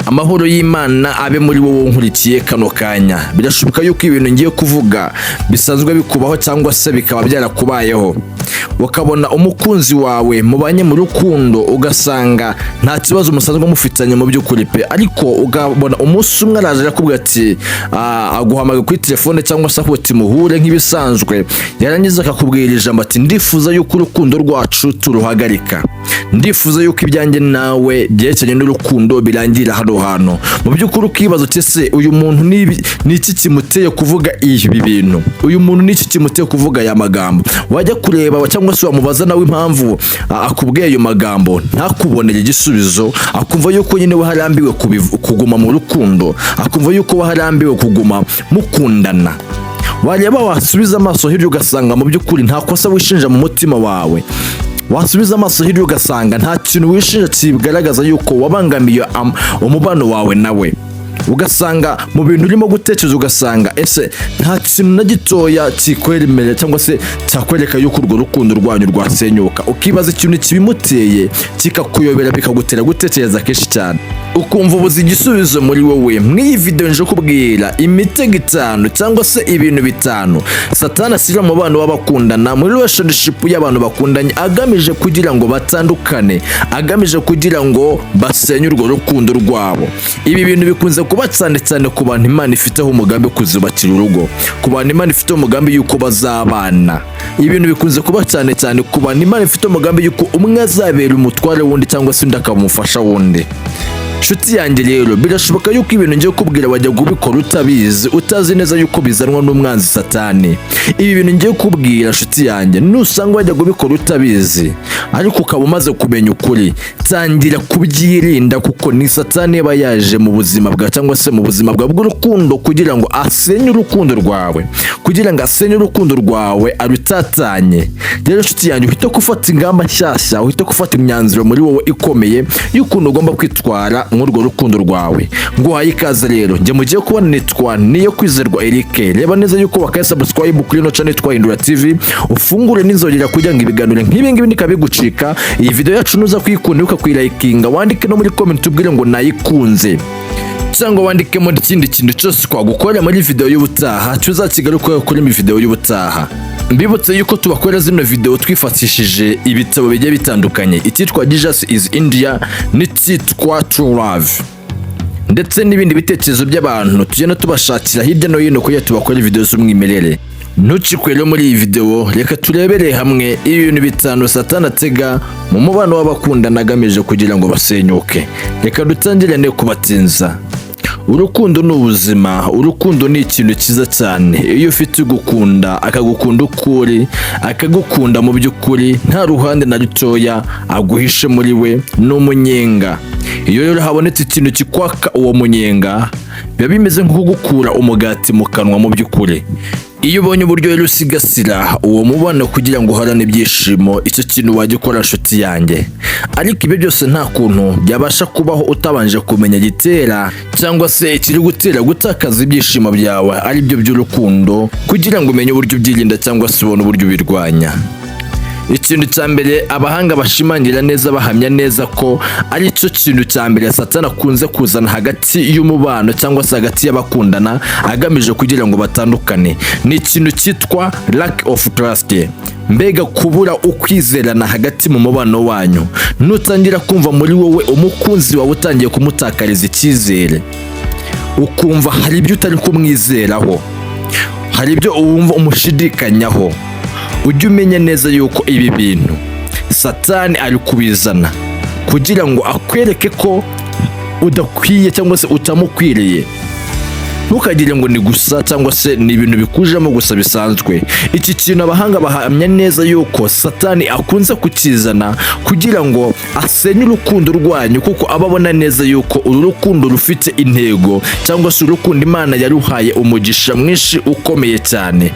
Amahoro y'Imana abe muri wowe nkurikiye kano kanya. Birashoboka yuko ibintu ngiye kuvuga bisanzwe bikubaho cyangwa se bikaba byarakubayeho, ukabona umukunzi wawe mubanye mu rukundo, ugasanga nta kibazo musanzwe mufitanye mu by'ukuri pe, ariko ukabona umunsi umwe araje arakubwira ati aguhamagara kuri telefone cyangwa se akubwira ati muhure nk'ibisanzwe, yarangiza akakubwira ijambo ati: "Ndifuza yuko urukundo rwacu turuhagarika, ndifuza yuko ibyanjye nawe byerekeranye n'urukundo birangira hano hantu." Mu by'ukuri ukibaza uti: "Ese uyu muntu ni iki kimuteye kuvuga ibi bintu? Uyu muntu ni iki kimuteye kuvuga aya magambo?" Wajya kureba cyangwa se wamubaza nawe impamvu akubwiye ayo magambo, ntakubonere igisubizo, akumva yuko nyine we harambiwe kuguma mu rukundo, akumva yuko we harambiwe kuguma mukundana. Wareba, wasubiza amaso hirya, ugasanga mu by'ukuri nta kosa wishinja mu mutima wawe. Wasubiza amaso hirya, ugasanga nta kintu wishinja kigaragaza yuko wabangamiye umubano wawe nawe. Ugasanga mu bintu urimo gutekereza, ugasanga ese nta kintu na gitoya kikwemerera cyangwa se cyakwereka yuko urwo rukundo rwanyu rwasenyuka. Ukibaza ikintu kibimuteye, kikakuyobera, bikagutera gutekereza kenshi cyane, ukumva ubuze igisubizo muri wowe. Mw'iyi video nje kubwira imitego itanu cyangwa se ibintu bitanu Satani ashyira mu bana b'abakundana, muri relationship y'abantu bakundanye, agamije kugira ngo batandukane, agamije kugira ngo basenye urwo rukundo rwabo. Ibi bintu bikunze kuba cyane cyane ku bantu Imana ifiteho umugambi wo kuzubakira urugo, ku bantu Imana ifiteho umugambi y'uko bazabana. Ibintu bikunze kuba cyane cyane ku bantu Imana ifite umugambi y'uko umwe azabera umutware w'undi cyangwa se undi akaba umufasha w'undi. Nshuti yanjye rero, birashoboka yuko ibintu ngiye kubwira wajya kubikora utabizi, utazi neza yuko bizanwa n'umwanzi Satani. Ibi bintu ngiye kubwira, nshuti yanjye, nusanga wajya kubikora utabizi ariko ukaba umaze kumenya ukuri, tangira kubyirinda, kuko ni Satani aba yaje mu buzima bwawe cyangwa se mu buzima bwawe bw'urukundo kugira ngo asenye urukundo rwawe, kugira ngo asenye urukundo rwawe arutatanye. Rero nshuti yanjye, uhite gufata ingamba nshyashya, uhite gufata imyanzuro muri wowe ikomeye y'ukuntu ugomba kwitwara muri urwo rukundo rwawe. Nguhaye ikaze rero, njye mugiye kubona nitwa Niyo Kwizerwa Eric. Reba neza yuko wakaye subscribe kuri ino channel yitwa Hindura TV, ufungure n'inzogera kugira ngo ibiganiro nk'ibi ngibi ntikabigucika. Iyi video yacu nuza kuyikunda, ukakuyilikinga, wandike no muri comment ubwire ngo nayikunze, cyangwa wandikemo ikindi kintu cyose twagukorera muri video y'ubutaha, tuzakigarukaho kuri video y'ubutaha. Mbibutse yuko tubakorera zino video twifashishije ibitabo bigiye bitandukanye, icyitwa Jesus is India n'icyitwa True Love, ndetse n'ibindi bitekerezo by'abantu tugenda tubashakira hirya no hino kugira tubakorere video z'umwimerere. Ntucikwe rero muri iyi video. Reka turebere hamwe ibintu bitanu Satani atega mu mubano w'abakundana agamije kugira ngo basenyuke. Reka dutangirane kubatinza. Urukundo ni ubuzima, urukundo ni ikintu cyiza cyane. Iyo ufite ugukunda, akagukunda ukuri, akagukunda mu by'ukuri, nta ruhande na rutoya aguhishe muri we, ni umunyenga. Iyo rero habonetse ikintu kikwaka uwo munyenga, biba bimeze nko kugukura umugati mu kanwa mu by'ukuri. Iyo ubonye uburyo rero usigasira uwo mubano kugira ngo uhorane ibyishimo, icyo kintu wagikora, nshuti yanjye. Ariko ibyo byose nta kuntu byabasha kubaho utabanje kumenya gitera cyangwa se ikiri gutera gutakaza ibyishimo byawe, ari byo by'urukundo, kugira ngo umenye uburyo ubyirinda cyangwa se ubone uburyo ubirwanya. Ikintu cya mbere abahanga bashimangira neza, bahamya neza ko ari cyo kintu cya mbere Satani akunze kuzana hagati y'umubano cyangwa se hagati y'abakundana agamije kugira ngo batandukane, ni ikintu cyitwa lack of trust, mbega kubura ukwizerana hagati mu mubano wanyu. Nutangira kumva muri wowe umukunzi wawe utangiye kumutakariza icyizere, ukumva hari ibyo utari kumwizeraho, hari ibyo wumva umushidikanyaho, ujye umenya neza yuko ibi bintu Satani ari kubizana kugira ngo akwereke ko udakwiye cyangwa se utamukwiriye. Ntukagire ngo ni gusa cyangwa se ni ibintu bikujemo gusa bisanzwe. Iki kintu abahanga bahamya neza yuko Satani akunze kukizana kugira ngo asenye urukundo rwanyu, kuko aba abona neza yuko uru rukundo rufite intego cyangwa se urukundo Imana yaruhaye umugisha mwinshi ukomeye cyane.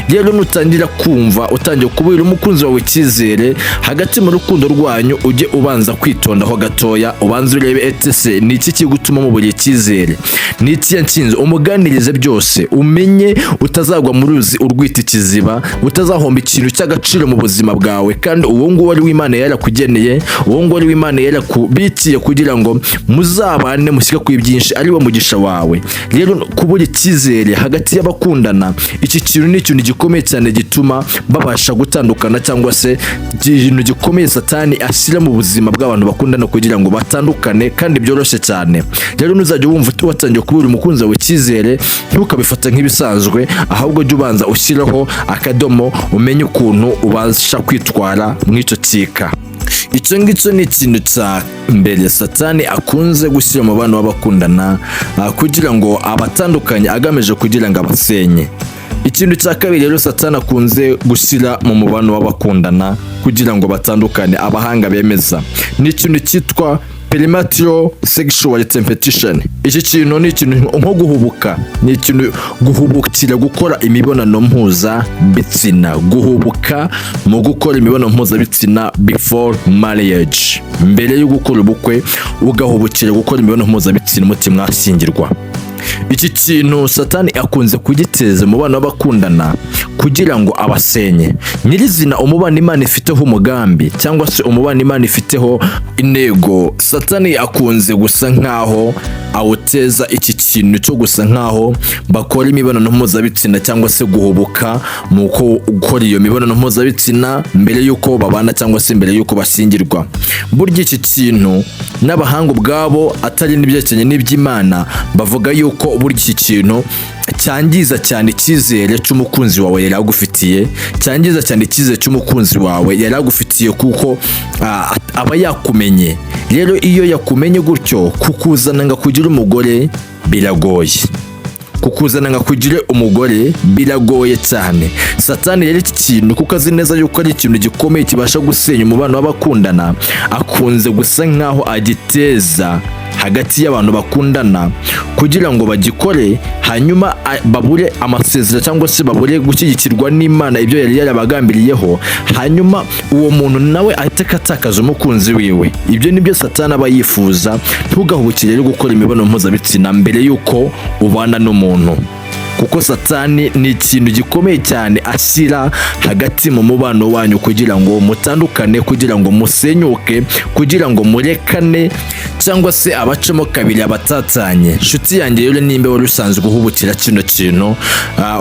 Rero nutangira kumva utangiye kubura umukunzi wawe icyizere hagati mu rukundo rwanyu, ujye ubanza kwitondaho gatoya, ubanze urebe ese ni iki kiri gutuma mubura icyizere, ni iki yanshinze umugambi. Umuganirize byose, umenye utazagwa mu ruzi urwita ikiziba, utazahomba ikintu cy'agaciro mu buzima bwawe, kandi uwo nguwo ari w'Imana yarakugeneye, uwo nguwo ari w'Imana yarakubikiye kugira ngo muzabane, mushyike kuri byinshi, ari wo mugisha wawe. Rero kubura icyizere hagati y'abakundana, iki kintu ni ikintu gikomeye cyane gituma babasha gutandukana, cyangwa se ikintu gikomeye Satani ashyira mu buzima bw'abantu bakundana kugira ngo batandukane, kandi byoroshye cyane. Rero ntuzajya wumva watangiye kubura umukunzi wawe icyizere, ntukabifate nk'ibisanzwe, ahubwo jya ubanza ushyireho akadomo, umenye ukuntu ubasha kwitwara muri icyo kika. Icyo ngicyo ni ikintu cya mbere Satani akunze gushyira mu bana b'abakundana kugira ngo abatandukanye, agamije kugira ngo abasenye. Ikintu cya kabiri rero Satani akunze gushyira mu mubano w'abakundana kugira ngo batandukane, abahanga bemeza, ni ikintu cyitwa premarital sexual temptation. Iki kintu ni ikintu nko guhubuka, ni ikintu guhubukira gukora imibonano mpuzabitsina, guhubuka mu gukora imibonano mpuzabitsina before marriage, mbere yo gukora ubukwe ugahubukira gukora imibonano mpuzabitsina muti mwashyingirwa. Iki kintu Satani akunze kugiteza mu bana b'abakundana kugira ngo abasenye. Nyirizina umubano Imana ifiteho umugambi, cyangwa se umubano Imana ifiteho intego, Satani akunze gusa nkaho awuteza iki kintu cyo gusa nkaho bakora imibonano mpuzabitsina, cyangwa se guhubuka mu gukora iyo mibonano mpuzabitsina mbere y'uko babana cyangwa se mbere y'uko bashyingirwa. Burya iki kintu n'abahanga ubwabo, atari n'ibyerekeranye n'iby'Imana, bavuga yuko burya iki kintu cyangiza cyane icyizere cy'umukunzi wawe yari agufitiye, cyangiza cyane icyizere cy'umukunzi wawe yari agufitiye, kuko aba yakumenye. Rero iyo yakumenye gutyo, kukuzana ngo akugire umugore biragoye, kukuzana ngo akugire umugore biragoye cyane. Satani rero iki kintu, kuko azi neza yuko ari ikintu gikomeye kibasha gusenya umubano w'abakundana, akunze gusa nkaho agiteza hagati y'abantu bakundana kugira ngo bagikore, hanyuma babure amasezerano cyangwa se babure gushyigikirwa n'Imana ibyo yari yarabagambiriyeho, hanyuma uwo muntu nawe ahite atakaza umukunzi wiwe. Ibyo nibyo Satani aba yifuza. Ntugahubukire rero gukora imibonano mpuzabitsina mbere y'uko ubana n'umuntu, kuko Satani ni ikintu gikomeye cyane ashyira hagati mu mubano wanyu kugira ngo mutandukane, kugira ngo musenyuke, kugira ngo murekane, cyangwa se abacemo kabiri, abatatanye. Nshuti yanjye rero, nimba wari usanzwe uhubukira kino kintu,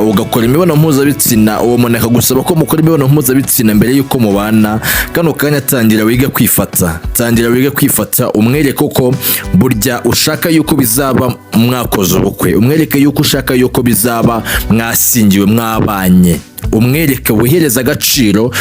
ugakora imibonano mpuzabitsina, uwo muntu akagusaba ko mukora imibonano mpuzabitsina mbere y'uko mubana, kano kanya tangira wige kwifata, tangira wige kwifata. Umwereke ko burya ushaka yuko bizaba mwakoze ubukwe, umwereke yuko ushaka yuko bizaba mwashyingiwe, mwabanye, umwereke wihereza agaciro.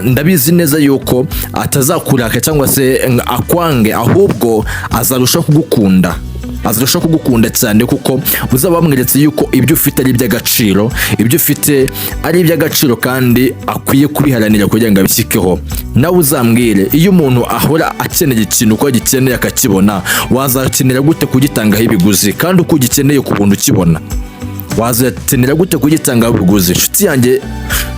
Ndabizi neza yuko atazakuraka cyangwa se ngo akwange, ahubwo azarushaho kugukunda, azarushaho kugukunda cyane, kuko uzaba wamweretse yuko ibyo ufite ari iby'agaciro, ibyo ufite ari iby'agaciro, kandi akwiye kubiharanira kugira ngo abishyikeho. Nawe uzambwire, iyo umuntu ahora akeneye ikintu uko agikeneye akakibona, wazakenera gute kugitangaho ibiguzi, kandi uko ugikeneye ku buntu ukibona? Wazakenera gute kugitangaho ibiguzi? Inshuti yanjye,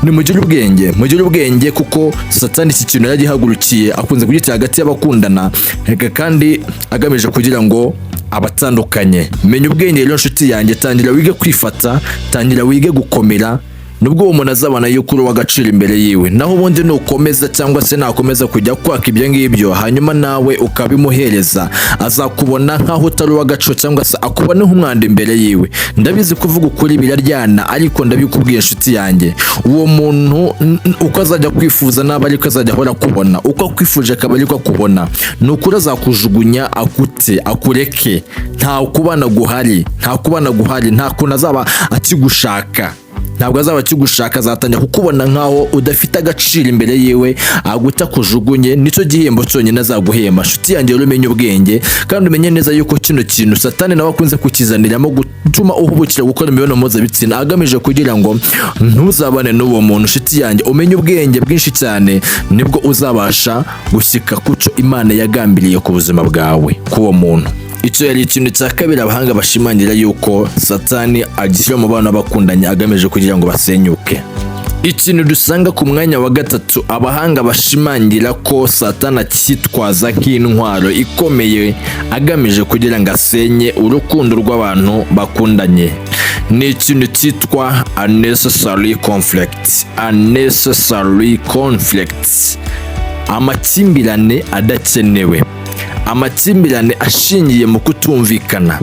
nimugire ubwenge, mugire ubwenge, kuko Satani iki kintu yaragihagurukiye, akunze kugitera hagati y'abakundana, reka kandi agamije kugira ngo abatandukanye. Menya ubwenge rero, nshuti yanjye, tangira wige kwifata, tangira wige gukomera, nubwo uwo muntu azabona yuko uri uw'agaciro imbere yiwe. Naho ubundi nukomeza cyangwa se nakomeza kujya kwaka ibyo ngibyo, hanyuma nawe ukabimuhereza, azakubona nk'aho utari uw'agaciro, cyangwa se akubona nk'umwanda imbere yiwe. Ndabizi, kuvuga ukuri biraryana, ariko ndabikubwiye, inshuti yanjye, uwo muntu uko azajya kwifuza naba ariko azajya ahora akubona, uko akwifuje akaba ariko akubona, ni ukuri azakujugunya, akute, akureke. Nta kubana guhari, nta kubana guhari, nta kuntu azaba akigushaka, ntabwo azaba akigushaka. Azatangira kukubona nkaho udafite agaciro imbere yiwe, aguta, akujugunye, nicyo gihembo cyonyine azaguhemba. Nshuti yanjye rero, umenye ubwenge kandi umenye neza yuko kino kintu Satani nawe akunze kukizaniramo gutuma uhubukira gukora imibonano mpuzabitsina, agamije kugira ngo ntuzabane n'uwo muntu. Nshuti yanjye, umenye ubwenge bwinshi cyane, nibwo uzabasha gushyika ku cyo Imana yagambiriye ku buzima bwawe k'uwo muntu. Icyo yari ikintu cya kabiri abahanga bashimangira yuko Satani agishyira mu bana bakundanye agamije kugira ngo basenyuke. Ikintu dusanga ku mwanya wa gatatu abahanga bashimangira ko Satani akitwaza nk'intwaro ikomeye agamije kugira ngo asenye urukundo rw'abantu bakundanye. Ni ikintu cyitwa unnecessary conflict. Unnecessary conflict, amakimbirane adakenewe, amakimbirane ashingiye mu kutumvikana.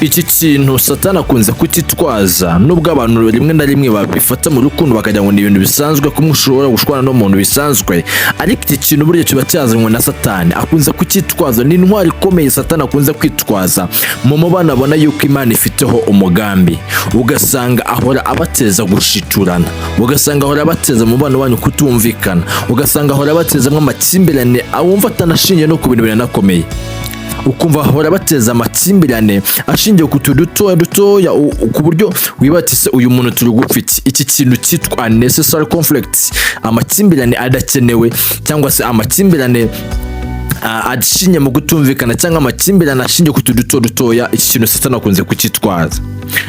Iki kintu Satani akunze kukitwaza, nubwo abantu rimwe na rimwe babifata mu rukundo bakagira ngo ni ibintu bisanzwe, ko ushobora gushwana n'umuntu bisanzwe, ariko iki kintu burya kiba cyazanywe na Satani. Akunze kucyitwaza, ni intwaro ikomeye Satani akunze kwitwaza mu mubano abona yuko Imana ifiteho umugambi. Ugasanga ahora abateza gushiturana, ugasanga ahora abateza umubano wanyu kutumvikana, ugasanga ahora abatezamo amakimbirane awumva atanashingiye no ku bintu binanakomeye. Ukumva bahora bateza amakimbirane ashingiye ku tuntu dutoya dutoya, ku buryo wibatse uyu muntu turi gupfa iki. Iki kintu cyitwa unnecessary conflict, amakimbirane adakenewe, cyangwa se amakimbirane ashingiye mu kutumvikana, cyangwa amakimbirane ashingiye ku tuntu duto dutoya, iki kintu Satani akunze kucyitwaza.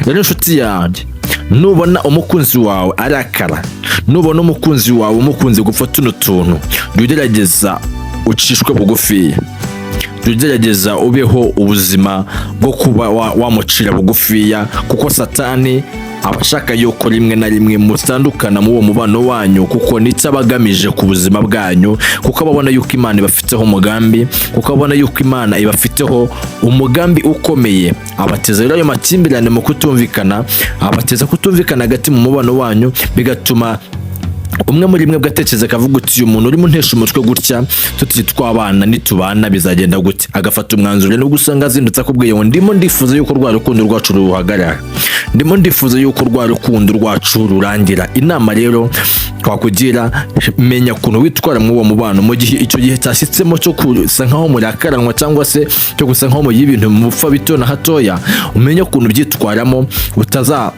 Rero inshuti yanjye, nubona umukunzi wawe arakara, nubona umukunzi wawe umukunze gupfa tuno tuntu, jya ugerageza ucishwe bugufiya, jya ugerageza ubeho ubuzima bwo kuba wamucira bugufiya, kuko Satani aba ashaka yuko rimwe na rimwe mutandukana muri uwo mubano wanyu, kuko nicyo aba agamije ku buzima bwanyu, kuko aba abona yuko Imana ibafiteho umugambi, kuko abona yuko Imana ibafiteho umugambi ukomeye. Abateza rero ayo makimbirane mu kutumvikana, abateza kutumvikana hagati mu mubano wanyu, bigatuma umwe muri mwe bwatekereza akavuga uti: "Uyu muntu urimo untesha umutwe gutya, tutiri twabana, nitubana bizagenda gute?" Agafata umwanzuro, nubwo usanga azindutse akubwiye ngo: "Ndimo ndifuza yuko rwa rukundo rwacu ruhagarara, ndimo ndifuza yuko rwa rukundo rwacu rurangira." Inama rero twakugira, menya ukuntu witwara muri uwo mubano mu gihe icyo gihe cyashyitsemo cyo gusa nkaho murakaranwa, cyangwa se cyo gusa nkaho mugira ibintu mupfa bito na hatoya. Umenye ukuntu byitwaramo, utaza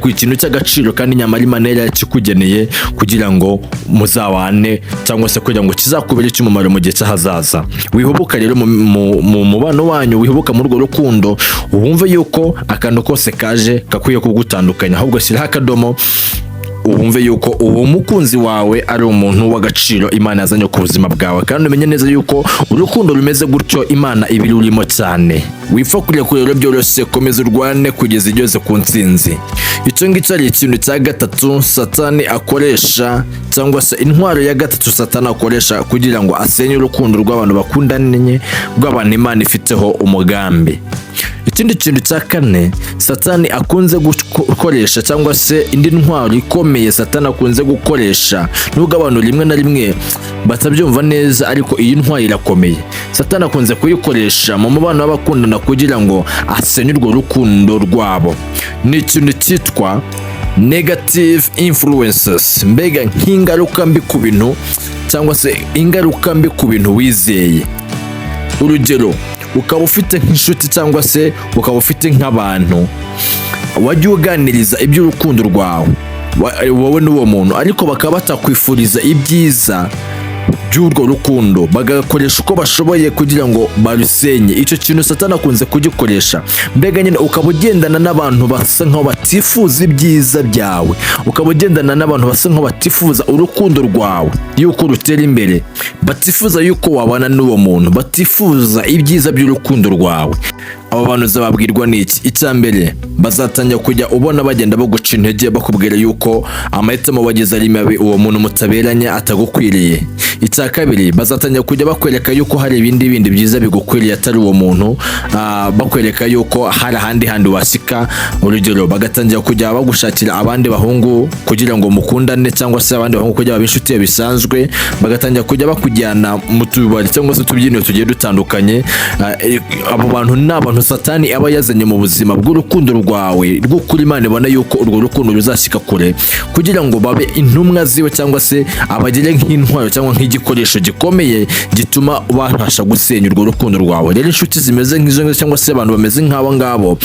ku ikintu cy'agaciro kandi nyamara Imana yari yakikugeneye kugira ngo muzabane, cyangwa se kugira ngo kizakubere icy'umumaro mu gihe cy'ahazaza. Wihubuka rero mu mubano wanyu, wihubuka muri urwo rukundo, wumve yuko akantu kose kaje gakwiye kugutandukanya. Ahubwo shyiraho akadomo, wumve yuko uwo mukunzi wawe ari umuntu w'agaciro Imana yazanye ku buzima bwawe, kandi umenye neza yuko urukundo rumeze gutyo Imana iba irurimo cyane. Wipfa kujya kure rero byoroshye, komeza urwane kugeza igeze ku ntsinzi. Icyo ngicyo ari ikintu cya gatatu Satani akoresha, cyangwa se intwaro ya gatatu Satani akoresha kugira ngo asenye urukundo rw'abantu bakundanye, rw'abantu Imana ifiteho umugambi. Ikindi kintu cya kane Satani akunze gukoresha, cyangwa se indi ntwaro ikomeye Satani akunze gukoresha, nubwo abantu rimwe na rimwe batabyumva neza, ariko iyi ntwaro irakomeye. Satani akunze kuyikoresha mu mubano w'abakundana kugira ngo asenye urwo rukundo rwabo, ni ikintu cyitwa negative influences. Mbega nk'ingaruka mbi ku bintu, cyangwa se ingaruka mbi ku bintu wizeye. Urugero, ukaba ufite nk'inshuti, cyangwa se ukaba ufite nk'abantu wajya uganiriza iby'urukundo rwawe wowe n'uwo muntu, ariko bakaba batakwifuriza ibyiza by'urwo rukundo, bagakoresha uko bashoboye kugira ngo barusenye. Icyo kintu Satani akunze kugikoresha. Mbega nyine ukaba ugendana n'abantu basa nkaho batifuza ibyiza byawe, ukaba ugendana n'abantu basa nkaho batifuza urukundo rwawe yuko rutera imbere, batifuza yuko wabana n'uwo muntu, batifuza ibyiza by'urukundo rwawe. Abo bantu uzababwirwa n'iki? Icya mbere, bazatangira kujya ubona bagenda baguca intege, bakubwira yuko amahitamo wagize ari mabi, uwo muntu mutaberanye atagukwiriye. Icya kabiri, bazatangira kujya bakwereka yuko hari ibindi bindi byiza bigukwiriye atari uwo muntu, bakwereka yuko hari ahandi handi wasika. Urugero, bagatangira kujya bagushakira abandi bahungu kugira ngo mukundane, cyangwa se abandi bahungu kugira babe inshuti yawe bisanzwe, bagatangira kujya bakujyana mu tubari cyangwa se utubyiniro tugiye dutandukanye. Abo bantu ni abantu Satani aba yazanye mu buzima bw'urukundo rwawe rw'ukuri Imana ibona yuko urwo rukundo ruzashyika kure, kugira ngo babe intumwa ziwe, cyangwa se abagire nk'intwaro cyangwa nk'igikoresho gikomeye gituma babasha gusenya urwo rukundo rwawe. Rero inshuti zimeze nk'izo ngizo, cyangwa se abantu bameze nk'abo ngabo,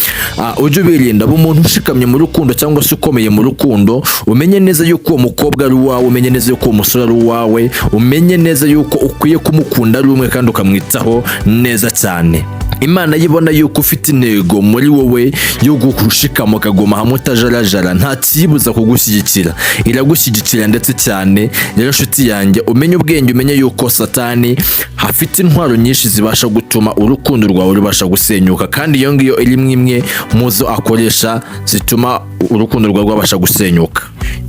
ujye ubirinda. Aba umuntu ushikamye mu rukundo, cyangwa se ukomeye mu rukundo. Umenye neza yuko uwo mukobwa ari uwawe, umenye neza yuko uwo musore ari uwawe, umenye neza yuko ukwiye kumukunda ari umwe kandi ukamwitaho neza cyane. Imana yibona yuko ufite intego muri wowe yo gushikama, ukaguma hamwe utajarajara, nta kiyibuza kugushyigikira, iragushyigikira ndetse cyane. Rero nshuti yanjye, umenye ubwenge, umenye yuko Satani afite intwaro nyinshi zibasha gutuma urukundo rwawe rubasha gusenyuka, kandi iyo ngiyo iri imwe mu zo akoresha zituma urukundo rwawe rwabasha gusenyuka.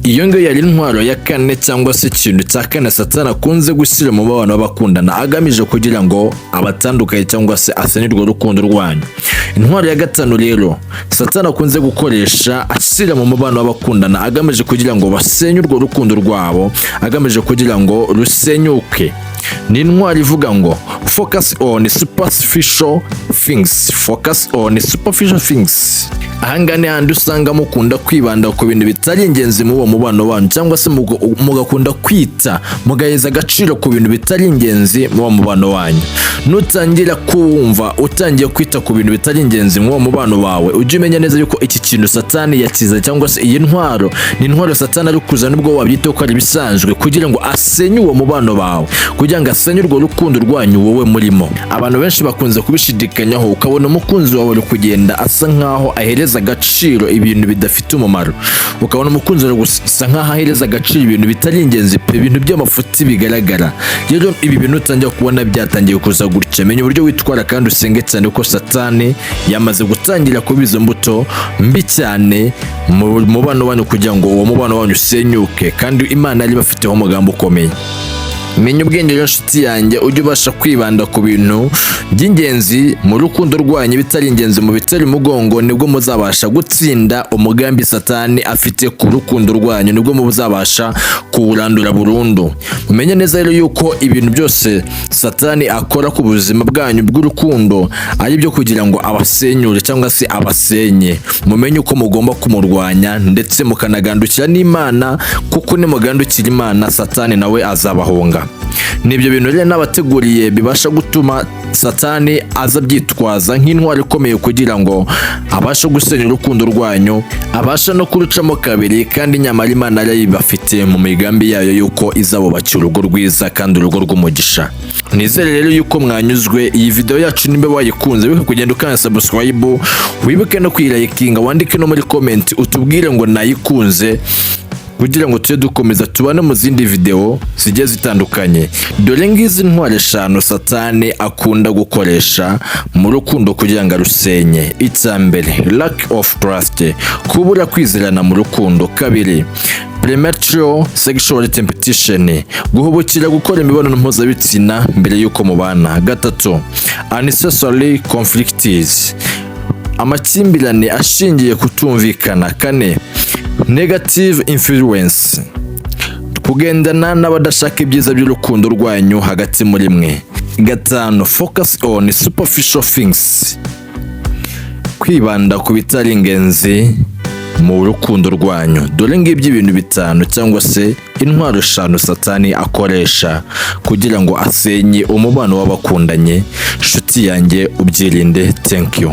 Iyo ngiyo yari intwaro ya kane, cyangwa se ikintu cya kane Satani akunze gushyira mu bana b'abakundana, agamije kugira ngo abatandukanye cyangwa se asenye urwo rukundo rwanyu. Intwaro ya gatanu rero Satani akunze gukoresha ashyira mu mubano w'abakundana, agamije kugira ngo basenye urwo rukundo rwabo, agamije kugira ngo rusenyuke, ni intwaro ivuga ngo "Focus on superficial things". Focus on superficial things. Ahangaha ni handi usanga mukunda kwibanda ku bintu bitari ingenzi muri uwo mubano wanyu, cyangwa se mugakunda kwita, mugaheza agaciro ku bintu bitari ingenzi muri uwo mubano wanyu. Nutangira kumva utangiye kwita ku bintu bitari ingenzi muri uwo mubano wawe, ujye umenya neza yuko iki kintu Satani yakiza, cyangwa se iyi ntwaro ni intwaro Satani ari kuzana, nubwo wabyita ko ari ibisanzwe, kugira ngo asenye uwo mubano wawe, kugira ngo asenye urwo rukundo rwanyu wowe murimo. Abantu benshi bakunze kubishidikanyaho, ukabona umukunzi wawe ari kugenda asa nkaho ahereza agaciro ibintu bidafite umumaro, ukabona umukunzi wawe gusa nkaho ahereza agaciro ibintu bitari ingenzi pe, ibintu by'amafuti bigaragara. Rero ibi bintu utangira kubona byatangiye kuza gutya, menya uburyo witwara kandi usenge cyane, kuko Satani yamaze gutangira kuba izo mbuto mbi cyane mu mubano wanyu, kugira ngo uwo mubano wanyu usenyuke, kandi Imana yari ibafiteho umugambi ukomeye. Menya ubwenge rero nshuti yanjye, ujye ubasha kwibanda ku bintu by'ingenzi mu rukundo rwanyu, bitari ingenzi mu bitera umugongo. Nibwo muzabasha gutsinda umugambi Satani afite ku rukundo rwanyu, nibwo muzabasha kuwurandura burundu. Mumenye neza rero yuko ibintu byose Satani akora ku buzima bwanyu bw'urukundo ari ibyo kugira ngo abasenyure cyangwa se abasenye. Mumenye uko mugomba kumurwanya, ndetse mukanagandukira n'Imana, kuko nimugandukira Imana, Satani nawe azabahunga. Ni ibyo bintu rero n'abateguriye bibasha gutuma Satani aza abyitwaza nk'intwaro ikomeye kugira ngo abashe gusenya urukundo rwanyu, abashe no kurucamo kabiri, kandi nyamara Imana yari ibafite mu migambi yayo yuko izabubakira urugo rwiza kandi urugo rw'umugisha. Nizere rero yuko mwanyuzwe. Iyi video yacu nimba wayikunze, wibuke kugenda ukanda subscribe, wibuke no kuyilikinga, wandike no muri comment utubwire ngo "Nayikunze", kugira ngo tujye dukomeza tubane mu zindi video zigiye zitandukanye. Dore ngizi ntwaro eshanu Satani akunda gukoresha mu rukundo kugira ngo arusenye. Icya mbere, lack of trust, kubura kwizerana mu rukundo. Kabiri, premature sexual temptation, guhubukira gukora imibonano mpuzabitsina mbere y'uko mubana. Gatatu, unnecessary conflicts, amakimbirane ashingiye kutumvikana. Kane, negative influence, kugendana n'abadashaka ibyiza by'urukundo rwanyu hagati muri mwe. Gatanu, focus on superficial things, kwibanda ku bitari ingenzi mu rukundo rwanyu. Dore ngibyo ibintu bitanu, cyangwa se intwaro eshanu Satani akoresha kugira ngo asenye umubano w'abakundanye. Nshuti yanjye, ubyirinde. Thank you.